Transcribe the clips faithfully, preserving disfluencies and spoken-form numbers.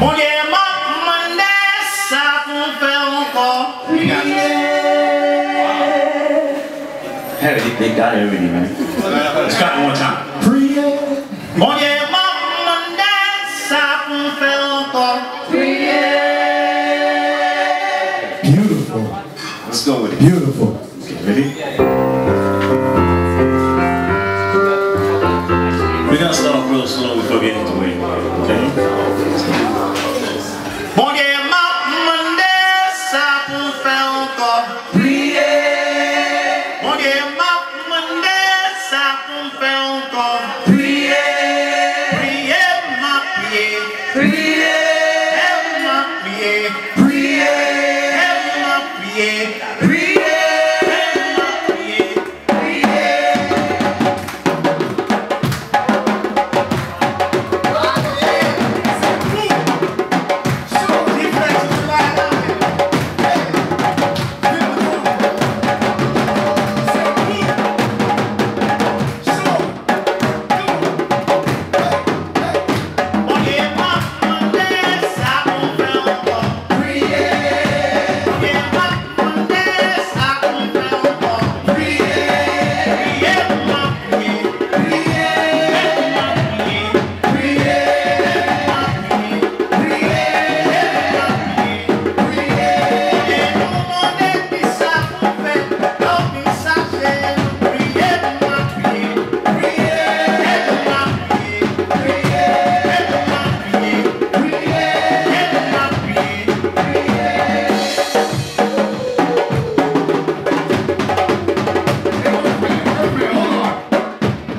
Bondye, m ap mande sa pou m fè ankò. Hey, they, they got it already, man. Let's got it one time. Priye. Bondye, m ap mande sa pou m fè ankò. Priye. Beautiful. Let's go with it. Beautiful. Okay, ready? We're gonna start off real slow before we get into it, okay? Bondye, m ap mande sa pou m fè ankò. Priye. Bondye, m ap mande sa pou m fè ankò. Priye. Priye, m ap priye. Priye. M ap priye. Priye. M ap priye. Priye. M ap priye. Priye.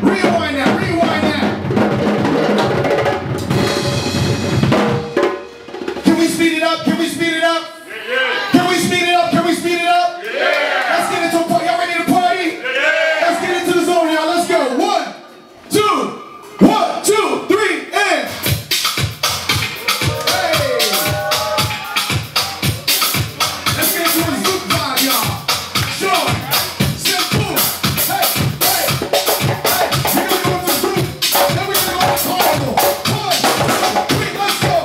Rewind that, rewind that. Can we speed it up? Can we speed it up? Can we speed it up? Can we speed it up? Let's get into a party. Y'all ready to party? Let's get into the zone, y'all. Let's go. One, two, one, two, three, and hey. Let's get into a zouk vibe, y'all. Joy, simple. Hey, hey, hey. We gonna go into zouk. Then we gonna go into carnival. One, two, three, let's go.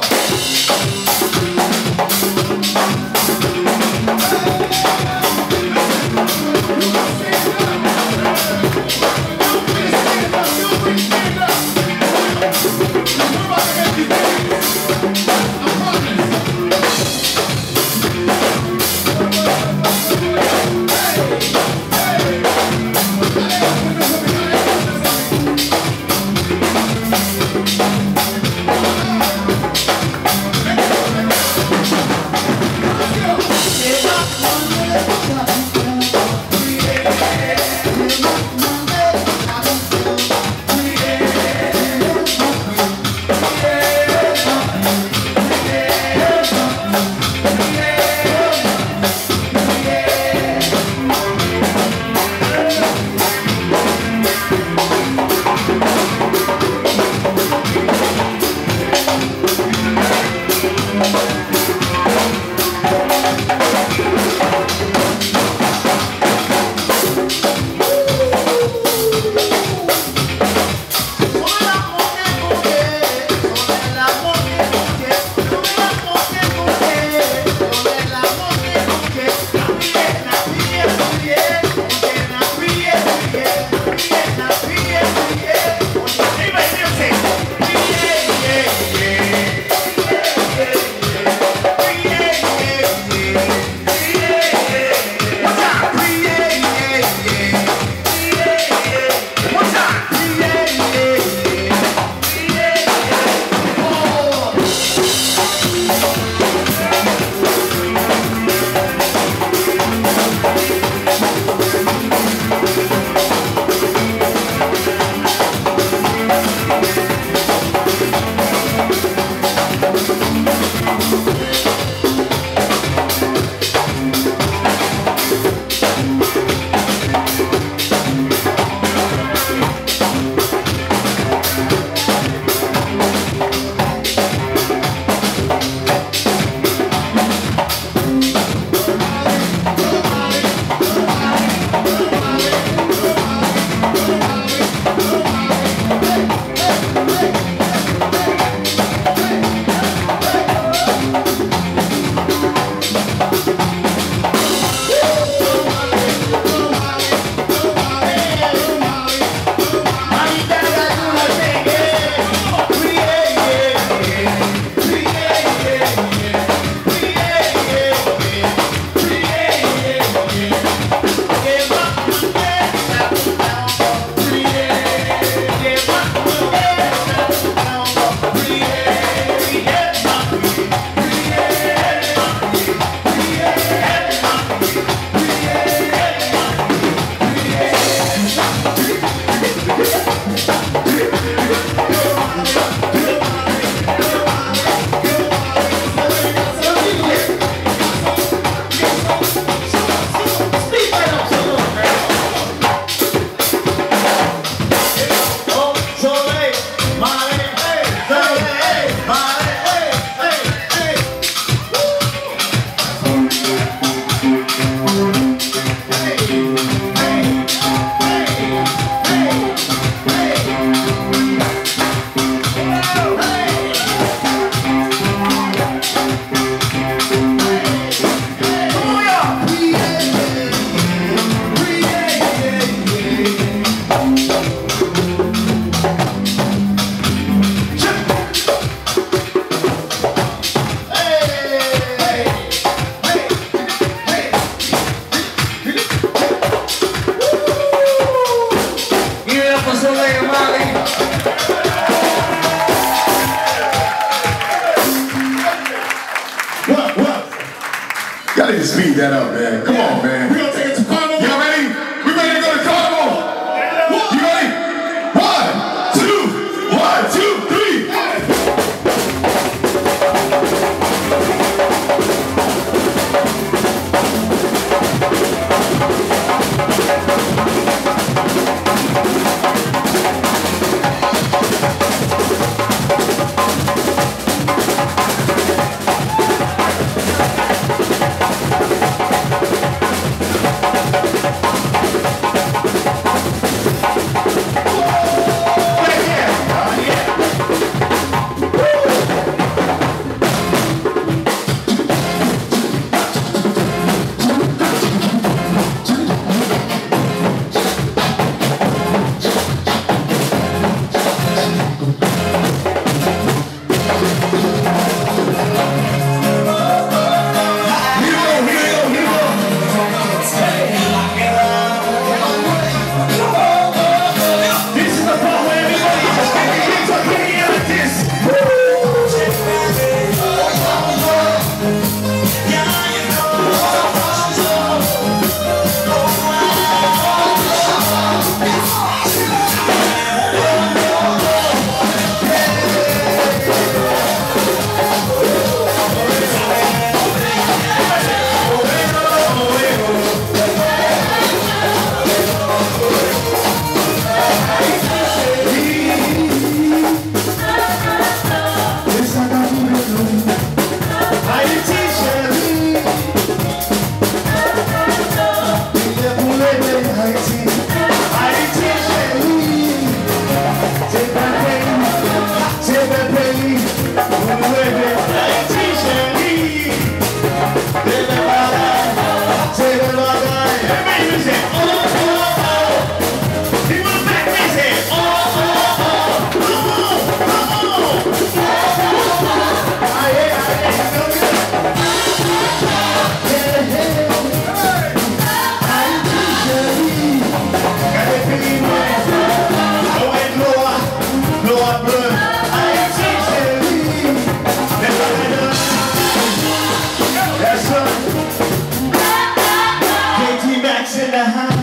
Stand up, man. Come on, man. We gonna take it to Carnival. Y'all ready? We ready to go to Carnival? You ready? One, two, one, two, three. Ayiti cheri, li lè pou leve Ayiti. Ayiti cheri, se bèl peyi, se bèl peyi pou nou leve. Ayiti cheri, se bèl bagay, se bèl bagay. Ebyen, mizè, oh, oh, oh. Li pral fè mizè. Oh, oh, oh. Come on, come on. Aye, aye, aye. Hey, hey. Ayiti cheri. Gade peyi mwen. Mwen dlo a, dlo a ble. Ayiti cheri. Lè pa nan. Yes, sir. K T Max in the house.